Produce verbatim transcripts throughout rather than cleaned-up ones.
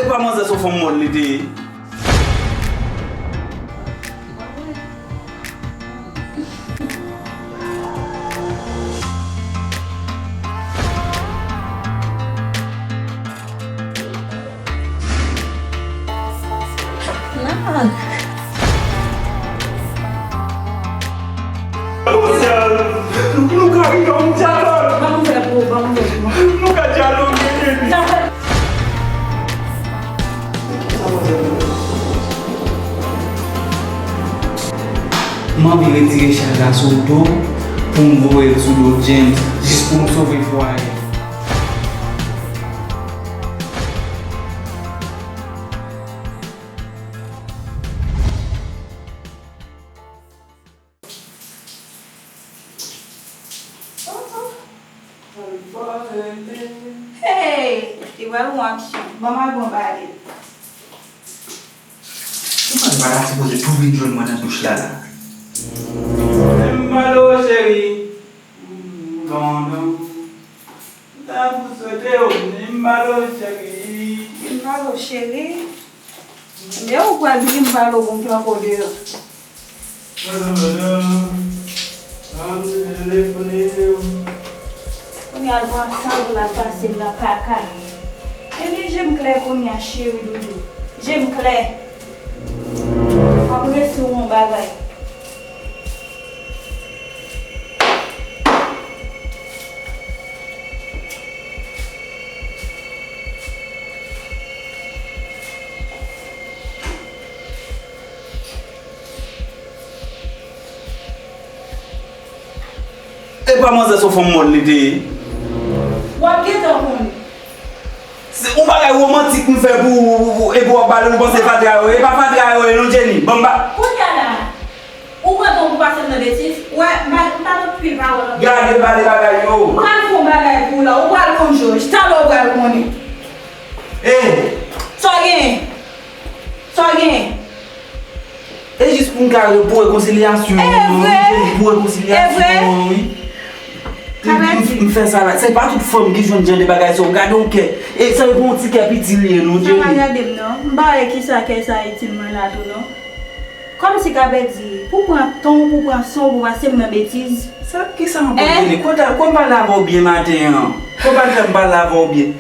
Pa manzè se yon fanm mòn li te ye. Nan. Mondyal, nou, nou ka rive mondyal. Ban m fè pou, ban m fè pou. Nou ka dyaloge, baby. M anvi retire chaj la sou do pou m voye l sou do James, jis pou m sove fwaye. Hey! Li pral yon aksyon. Ban m al pran bagay. Ou konn pa ta sipoze tou vin jwenn mwen nan douch la la. M malo cheri. Lontan. M ta pou swete w, m malo cheri. M malo cheri. Men ou pral vini m pale w pou m flanke w deyò. Kounye a l pran san l pou l ap pase m nan kaka. Ebyen je m klè kounye a cheri doudou. Je m klè. M ap resi w yon bagay. E pa manzè se yon fanm mòn li te ye. W ap gentan konnen. Se yon bagay womantik m fè pou ou, ou, ou, epi w ap pale, ou panse fatra yo ye. E pa fatra yo ye non, Jenny. Ban m ba. Kounye a la, ou pran tan pou pase m nan betiz. Ou wè, m pa, m pa nan pil pawòl ankò. Gade pale bagay yo. M pral fè yon bagay pou ou la. Ou pral konn jòj. Talè w pral konnen. Ey! Sa w genyen? Sa w genyen? E jis pou m ka re-, pou rekonsilyasyon an, wi, pou rekonsilyasyon an, wi. M, m, m fè sa la. Se pa tout fanm ki jwenn jan de bagay sa yo. Gade yon kè. E sa yo pou yon ti kè piti li ye, non, Jenny. Sa pa gade m, non. M pa wè kisa kè sa itil mwen la tou, non. Kòmsi ka vle di, pou pran tan w, pou pran san w, pou pase m nan betiz. Sa, kisa m ap pale? Kote, kote m pale avè w byen maten an? Kote m pale avè w byen?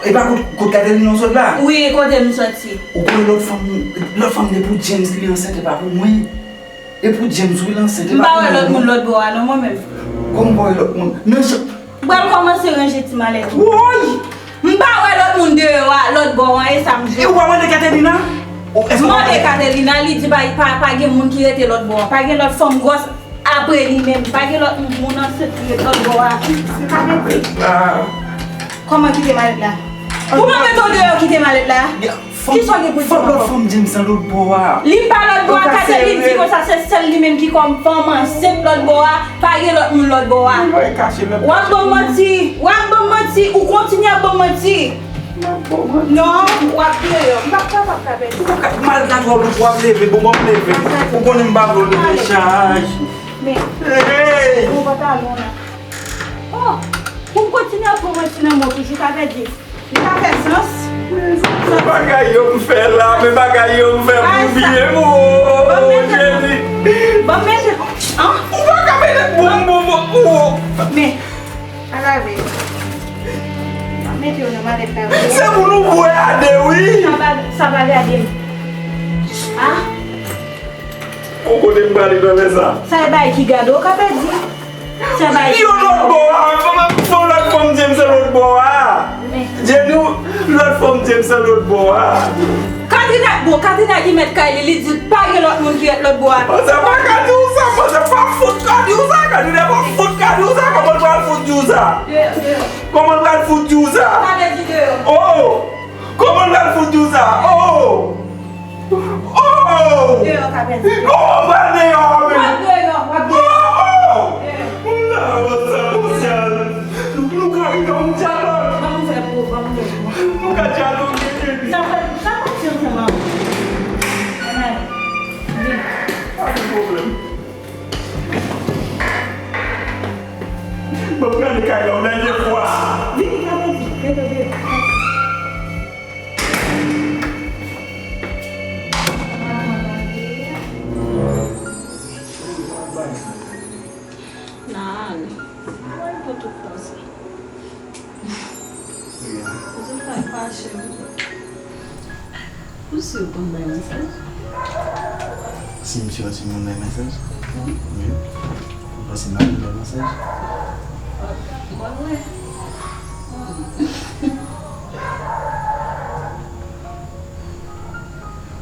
E pa kot, kot Katerina w sot la? Wi, kote m soti. Ou konnen lòt fanm, lòt fanm de pou James li ansent, e pa pou mwen. E pou James wi l ansent, e pa pou mwen. M pa wè lòt moun lòt bò a non, mwen menm. Kòman w pa wè lòt moun? Nan jan. M pral kòmanse ranje ti malèt ou. Woy! M pa wè lòt moun deyò a, lòt bò a, e sa m di w. E ou pa mande Katerina? Ou, èske ou pa mande? Mande Katerina, li di pa, pa, pa gen moun ki rete lòt bò a. Pa gen lòt fanm gwòs apre li menm. Pa gen lòt moun ansent ki ret lòt bò a. Katerina. Kòman kite malèt la? Ou pa mete w deyò kite malèt la? Kisa w gen pou di ankò? Fòk lòt fanm James an lòt bò a. Li pa lòt bò a, Katerina di konsa se sèl li menm ki kòm fanm ansent lòt bò a, pa gen lòt moun lòt bò a. W ap ban m manti, w ap ban m manti, ou kontinye ap ban m manti. Non, w ap deyò. M p ap kapab ka pèdi. Ou pa ka, malgre twò lou, w ap leve, bon, m ap leve. Ou konnen m pa vle w leve chaj. Men, ou pantalon nan. Oh, pou m kontinye ap ban m manti nan men w toujou, ka pèdi. Li pa fè sans. Men bagay yo m fè la, men bagay yo m fè pou byen m, o, o, o, Jezi. Ban m mete, an? Ou pa ka mete bon, bon, bon, o. Men, alave. Ban m mete yo nan malèt la. Se pou nou bwè a de, wi. Sa pa, sa pa gade m. A? Ou kote m prale nan lè sa? Sa e bagay ki gade w ka pèdi. Sa bay. Yo lòt bò a, fò, fò lòt fanm James lòt bò a. Jenny, lòt fanm James lòt bò a. Katrina, bon, Katrina ki mèt kay li, li di pa gen lòt moun ki ret lòt bò a. Manzè pa ka di w sa, manzè pa fout ka di w sa, Katrina pa fout ka di w sa, kòman l pral fout di w sa? Kòman l pral fout di w sa? Sa vle di deyò. Oh! Kòman l pral fout di w sa? Oh! Oh! Deyò ka pèdi. Kòman pral deyò a menm? W ap deyò, w ap deyò. Oh! Moun nan avanse sosyal. Nou, nou ka rive yon dyalòg. Ban m fè pou, ban m fè pou. Nou ka dyaloge, baby. Sa fè, sa pati ansanm avè w. Ann ale. Vin. Pa gen pwoblèm. Ban m gade kay la yon dènye fwa. Vin, ka pèdi. Rete deyò. Ou si w konn bay masaj? Si m si w si m konn bay masaj? Wi. Ou panse m pa konn bay masaj? Mwen wè.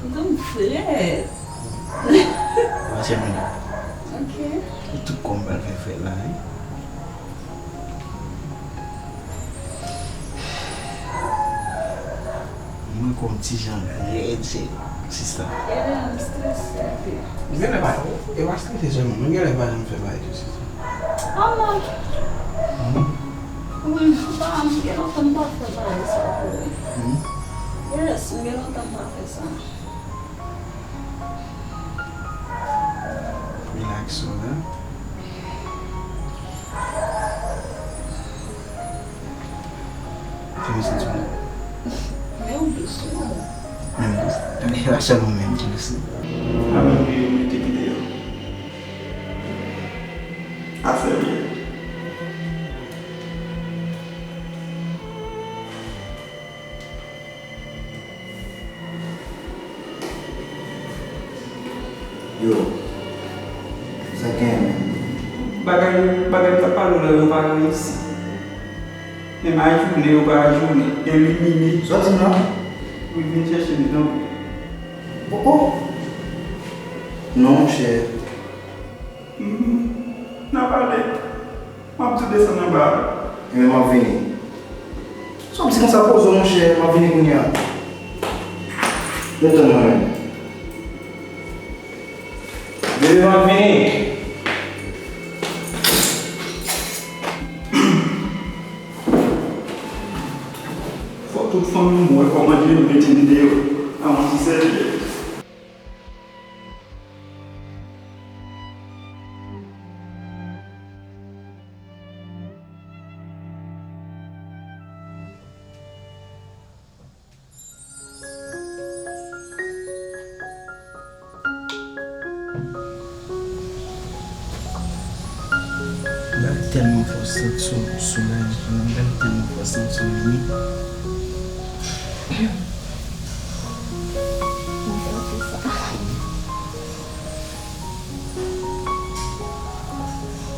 Ou konn frèt. Ou pa chèche mwen non. Ok. E tout kò m pral fè frèt la, wi. Mwen kòm ti jan rèd, cheri. Sista. Genlè m strese wi. Genlè pa, e pa strese sèlman, men genlè pa janm fè bagay tou, sista. Ah non. Wi, m pa, m gen lontan m pa fè bagay sa vre. Yes, m gen lontan m pa fè sa. Relax ou la. Kòman w santi w la? Men w dous wi. Men m dous. Men pa sèlman men m ki dous. A menm ke yo mete ki deyò. A sèl ye. Yo, sa genyen menm? Bagay, bagay m t ap pale w la yo pa reyisi. Menm ajoune yo pa ajoune, elimine. Sa w di m la? Wi, vin chèche m tanpri. Oh, oh! Non, monchè. Mhm. N a pale. M ap tou desann anba a. Ebyen, m ap vini. Sa w ap di konsa, poze w, monchè, m ap vini kounye a. Detann mwen menm. Bebe, m ap vini. Fò tout fanmi m wè kòman Djeni mete m deyò ak yon ti sèvyèt. Bagay tèlman fò, santi w soulaje, bagay tèlman fò, santi w byen.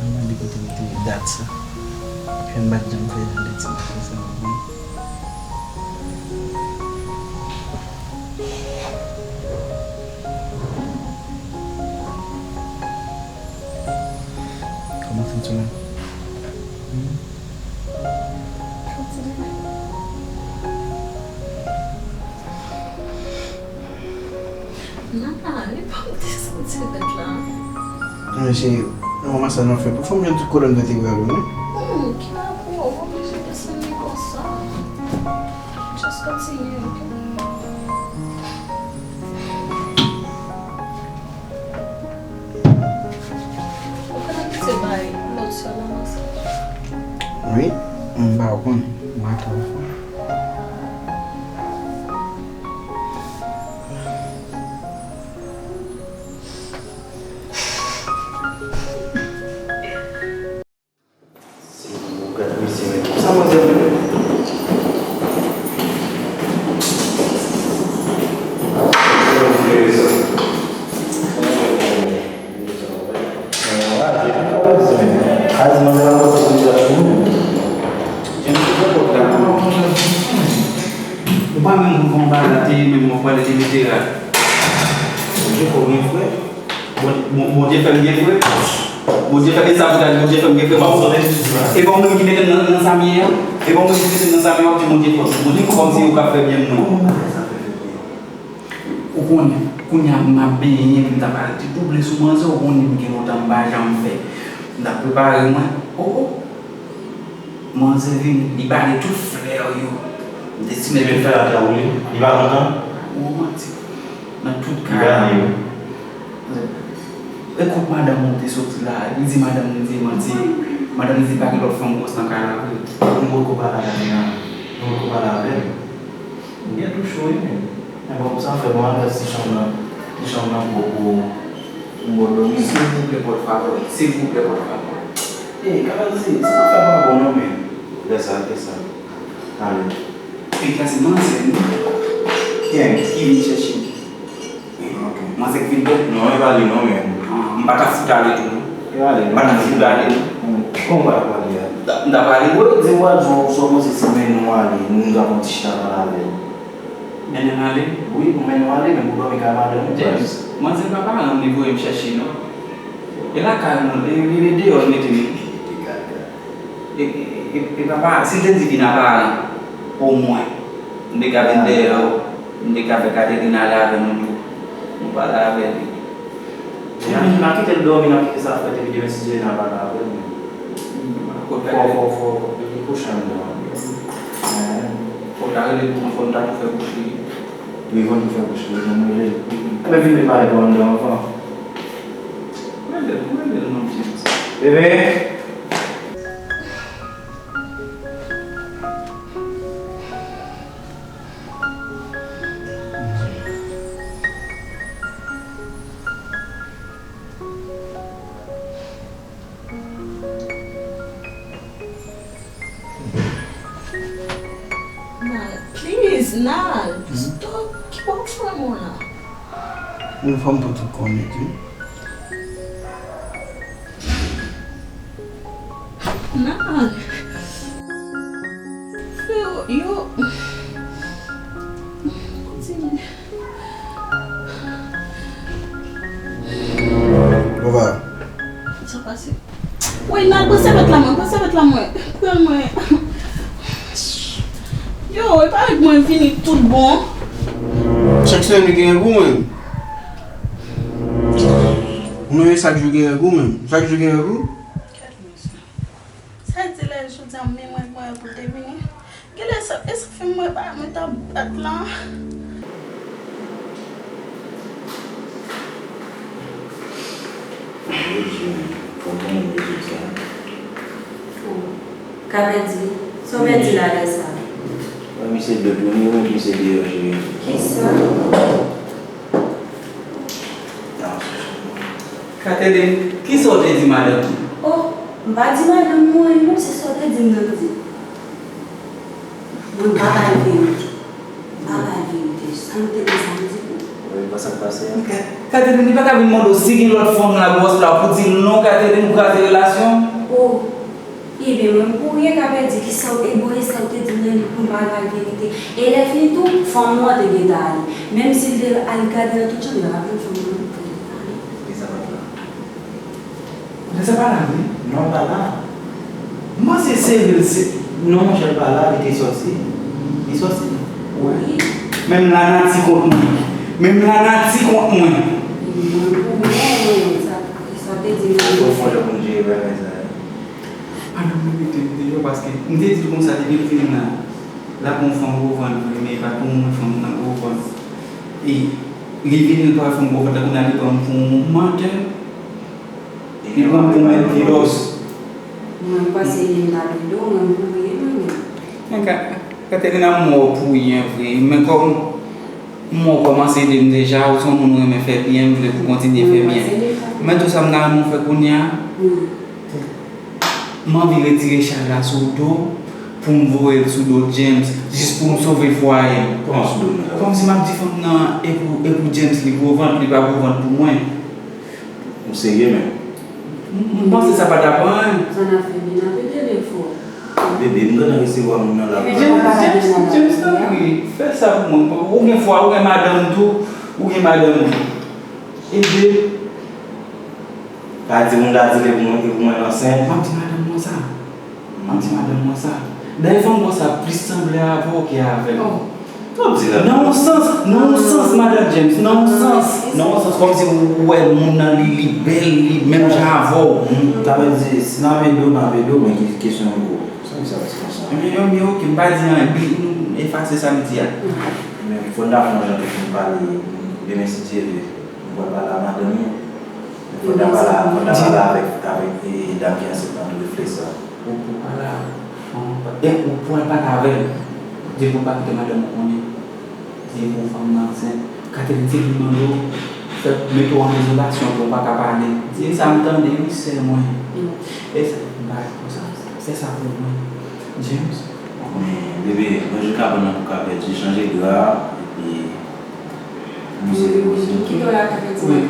Mwen mande kote m te dat sa. Epi m pa t janm fè jan de ti bagay sa yo, bon. Kòman w santi w la? Hmm? Santi m byen. Nana, li pa m te santi tèt la. Men se yon masaj m ap fè pou fanm jan tout kolòn vètebral ou, non? Hmm, ki rapò? Ou oblije desann li konsa. Just kontinye, ok? Ou ka abitye bay lòt sè w nan masaj? Wi, m ba w konnen. M pa twò fò. Se yon bougad mesye, men sa manzè menm. Ou pa menm konn kòman bagay la te ye, menm mwen pral te mete la. Bondye fè m gen frè. Bon, bon, Bondye fè m gen frè. Bondye fè m, e sa pou ta di, Bondye fè m gen frè. E pa ou menm ki mete m nan, nan sa m ye a? E pa ou menm ki mete m nan sa m ye a, w ap di Bondye fò. Bondye fò kòmsi ou ka fè byen mwen. Ou konnen, kounye a m ap benyen, m t ap al te double sou manzè, ou konnen m gen lontan m pa janm fè. M t ap prepare mwen. Oh, oh. Manzè vini, li bale tout flè yo. M te simen tout flè. Li pa kontan? Ou manti. Nan tout kay la. Li bale yo. Ekout madanm ou te soti la, li di madanm li di manti. Madanm li di pa gen lòt fanm gwòs nan kay la vre. M potko pale avè l la. M potko pale avè l. M byen touche wi menm. Men bon, sa fè bon, al gad si chanm nan, si chanm nan pwòp pou, pou m ba w dòmi. Silvouplè, pòtpawòl. Silvouplè, pòtpawòl. Ey, Kalazi, sa w ap fè pa bon non, men. Lè sa, lè sa. Ale. Ey, Kalazi, manzè, non. Ken ki vin chèche m. Ok. Manzè k vin pran. Non, e pa li non, men. Ah, m pa t ap fout ale tou non. E pa li non. M pa t ap fout ale non. Kòman w pa t ap ale a? M t ap ale. Ou di w al jwenn w sou manzè, si w mennen w ale, nou ta fè yon ti chita pale avè l. Mennen m ale? Wi, pou mennen w ale, men pou dòmi kay madanm ou. James, manzè pa paran m li voye m chèche non. E lakay mwen, e, e, e deyò l mete m. E, e, e, e papa, si l te di vin aparan, omwen, m te ka vin dèyè w, m te ka fè Catherine ale avè nou tou. Nou pale avè li. N ap kite l dòmi, n ap kite sa fèt, epi demen si Dye vle n a pale avè l. Fò, fò, fò, fò, li kouche anndan. Fò w ta rele pou mwen, fò n ta tou fè kouche. Wi, fò n tou fè kouche, wi, mwen rele. Mwen vin pale pou anndan anvan. Mwen rele, mwen rele non, James. Bebe! Nal, please, Nal, stop. Ki pwoblèm ou la? Yon fanm pou tout konnen tou. Nal. Freo, yo. Kontinye. Baba. Sa pase? Woy, Nal, pran sèvyèt la mwen, pran sèvyèt la mwen. Pran mwen. Yo, e pa avèk mwen vini tout bon. Chak semèn li gen pou mwen. Ou menm chak jou gen pou mwen. Chak jou gen pou. Sa di lè jodi a, men mwen, mwen pou te vini. Genlè sa, e sa fè mwen pa mwen t ap bat lan. Jezi, fò konnen de tout sa. Oh, ka pèdi, sa w pèdi la lè sa? Wè, misye dwe tounen, wè, misye deyò, cheri. Kisa? Catherine, kisa w te di madanm ou? Oh, m pa di madanm mwen anyen non, se sa w te di m nan di. Mwen pa bay verite. M pa bay verite. Sa m te di, sa m di pou. Wi, pa sa k pase a. Catherine, li pa ka vin mande w si gen lòt fanm nan gwòs la pou di l non, Catherine, ou kraze relasyon. Oh. Ebyen, mwen kouri ka pèdi ki sa w, e bon, e sa w te di m nan li pou m pa bay verite. E lè fini tou, fanm ou an te gentan ale. Menm si l te al gade nan tout chanm, li pa t ap jwenn fanm nan non. Li sa pa t la. Li sa pa la vre? Non, l pa la. Mwen se sere l se. Non, monchè, l pa la, li te sòti. Li sòti. Wi. Menm lanati kont mwen. Menm lanati kont mwen. Mwen kouri, mwen, sa, sa w te di m nan li. Fò w fè yon jan pou n jere bagay sa yo. Madanm mwen mete m deyò paske m te di l konsa depi l vin la, l ap yon fanm gwo vant vre, men e pa pou mwen fanm nan gwo vant. E li vini, l pral fanm gwo vant la, kounye a li pran m pou yon mantè. Li pran m pou yon mentiros. Mwen panse li m t ap ede w, mwen m pou ye mwen menm. Men Ka-, Katerina, m wè w pou yen vre, men kòm m wè w kòmanse ede m deja, ou se yon moun m renmen fè byen, m vle pou w kontinye fè byen. Men tou sa m ta renmen w fè kounye a, m anvi retire chay la sou do pou m voye l sou do James, jis pou m sove fwaye m. Kòman sou do m nan? Kòmsi m ap di fanm nan, e pou, e pou James li gwo vant, li pa gwo vant pou mwen. Ou serye menm? M, m panse sa pa t ap anyen. Sa n ap fè, men n ap ede l fò. Bebe, m gentan resevwa moun nan la. James, James, James, tanpri, fè sa pou mwen. Ou gen fwa, ou gen madanm tou, ou gen madanm tou. Ede. Pa di moun ta di li pou mwen, pou mwen ansent. M ap di madanm mwen sa. M ap di madanm mwen sa. Dayè fanm konsa plis sanble avè w ke avè m. Oh. Sa w di la? Nan yon sans, nan yon sans, madanm James, nan yon sans, nan yon sans, kòmsi ou wè moun nan li, li bèl, li menm jan avè w. Sa vle di, si n ap ede w, n ap ede w, men ki kesyon yo gwo. Sa ki sa ti konsa? Ebyen, ebyen, ok, m pa di anyen, bi, nou efase sa m di a. Men fò n ta fè yon jan pou n pale, demen si Dye vle. Mwen pral pale a madanm ou. Fò n ta pale, fò n ta pale avèk, avèk, e, dam ki ansent nan tou, refleks sa. Ou, ou pale a, e, ou pral pale avè l. Di l pou l pa kite madanm ou konnen. Di l pou fanm nan ansent. Catherine, se li mande w, fè, mete w an izolasyon pou w pa ka pale. Di l sa m tande, wi, sè mwen. E sa, m pa konsa. Fè sa pou mwen. James. Men, bebe, mwen jis ka pran nan pou ka pèdi, chanje dra, epi Misye te poze. Kite w la ka pèdi mwen.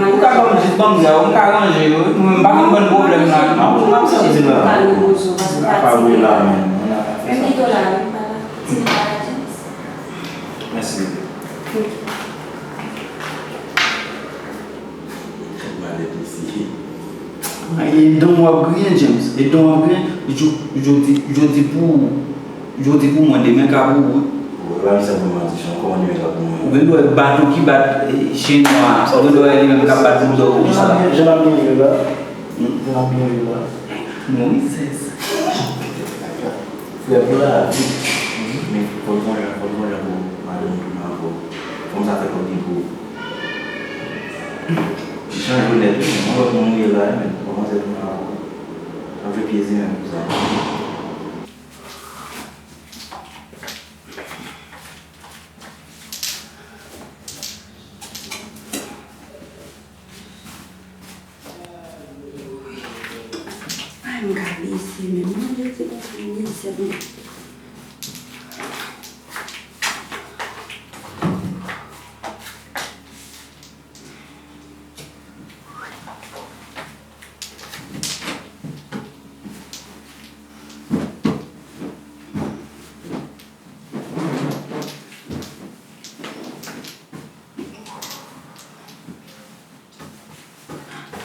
Ou ka ban m jis ban m gaz, m ka ranje yo, wi. Mwen, m pa konn pwoblèm la. Non, m ap santi la. Afabri la, men. Menm kite w la, wi, pa la. Ti nèg la, James. Mèsi. Ok. Malèt mesye. E don w ap griyen, James. E don w ap griyen. Jodi, jodi, jodi pou, jodi pou mwen, demen ka pou ou. Ou pa misye pou manti, son kòman demen ka pou mwen. Ou gen dwa bat ou ki bat, eh, chen nwa, sa ou gen dwa li menm k ap bat bouda w konsa. Jan n ap byen viv la. Hmm? Jan n ap byen viv la. Morizèz. Frè m la, wi. Men fò l gon jan, fò l gon jan pou madanm tounen ankò. Fò m sa fè kòb gen pou ou. Li chanje nèt wi, yon lòt moun li ye la, men kòmanse tounen ankò. L ap jwe pyezi menm pou sa. Ay, m ka blese menm. Mwen, je te kontan blese menm.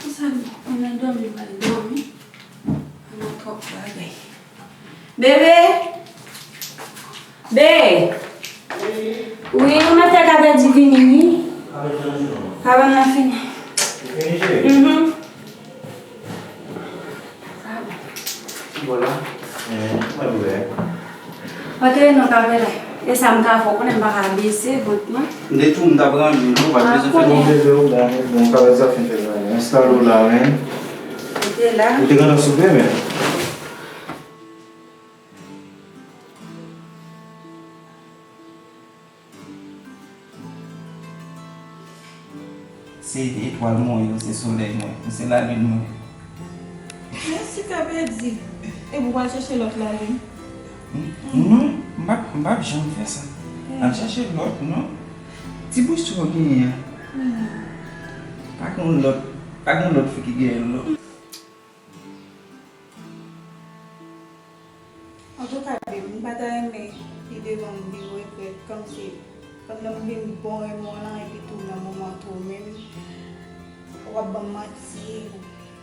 Konsa m konnen dòmi, m al dòmi. Ann twòp bagay. Bebe! Be! Wi, ou mèt ka pèdi vini, wi. Kabann nan fini. Mhm. Sa bon. Ki bò la? Eh, mwen ouvè. Antre non, ka fè la. E sa m ka fè, ou konnen m pa ka bese vant mwen. M te tou, m t ap ranje l, ou pa t bezwen fè. Bon, bebe, ou la, men bon, kawè sa fin fè la. Enstale w la, men. Ou te la. Ou te gentan soupe, men. Se etwal mwen yo, se solèy mwen, se lalin mwen. Mèsi, ka pèdi. Epi w pral chèche lòt lalin? Non, m p ap, m p ap janm fè sa. Al chèche lòt, non. Ti bouch sa w genyen an. Pa gen lòt, pa gen lòt fi ki genyen l, non. Antouka, babe, m pa ta renmen pi devan m vin regrèt, kòmsi pandan m vin bon renmen w lan, epi tou nan moman tou menm, w ap ban m manti,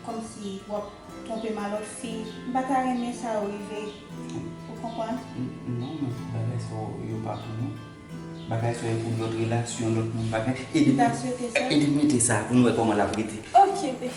kòmsi w ap twonpe m a lòt fi. M pa ta renmen sa rive. Ou konprann? Non, men bagay sa yo pa pou nou. Bagay sa yo pou lòt relasyon, lòt moun, bagay. Ede m, ede m mete sa pou nou wè kòman l ap rete. Ok, babe.